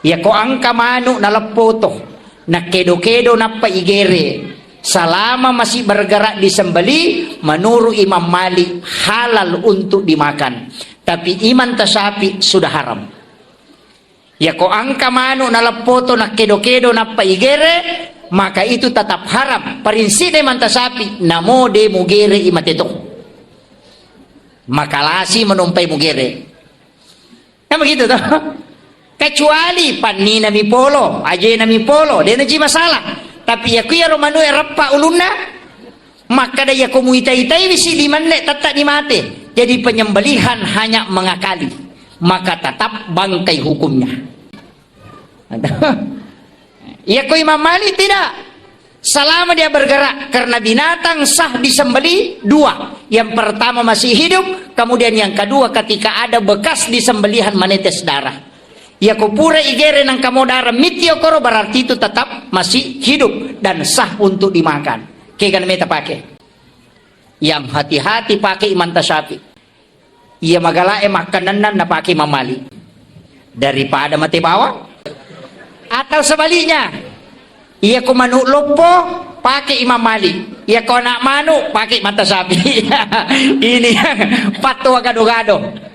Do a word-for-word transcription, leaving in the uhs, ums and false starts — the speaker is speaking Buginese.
Yako angka manu naleppoto, nakedo-kedo nappa igere, salama masih bergerak di sembelih, menurut Imam Malik halal untuk dimakan. Tapi Imam Tasyafi sudah haram. Yako angka manu naleppoto, nakedo-kedo nappa igere, maka itu tetap haram. Prinsipnya Imam Tasyafi, namo de mugere imateto. Makalasi menumpai mugere. Kan begitu toh? Kecuali pannina mi polo, ajena mi polo, dena ji masalah. Tapi ya kuyaro manue reppa ulunna, makkada yako muita-itai wisi di menne tetta di mate. Jadi penyembelihan hanya mengakali, maka tetap bangkai hukumnya. Iya ko Imam Malik tidak. Selama dia bergerak, karena binatang sah disembelih dua. Yang pertama masih hidup, kemudian yang kedua ketika ada bekas disembelihan menetes darah. Iya ko pura igere nang kamo darah mitio koro, berarti itu tetap masih hidup dan sah untuk dimakan. Kega meta pakai. Yang hati-hati pakai Imam Tasyafi. Iya magalae makkanennan napake Imam Malik daripada mate bawang. Atau sebaliknya, iya ko manu loppo pake Imam Malik, iya ko anak manu pake Imam Tasyafi. Ini yang fatwa gado-gado.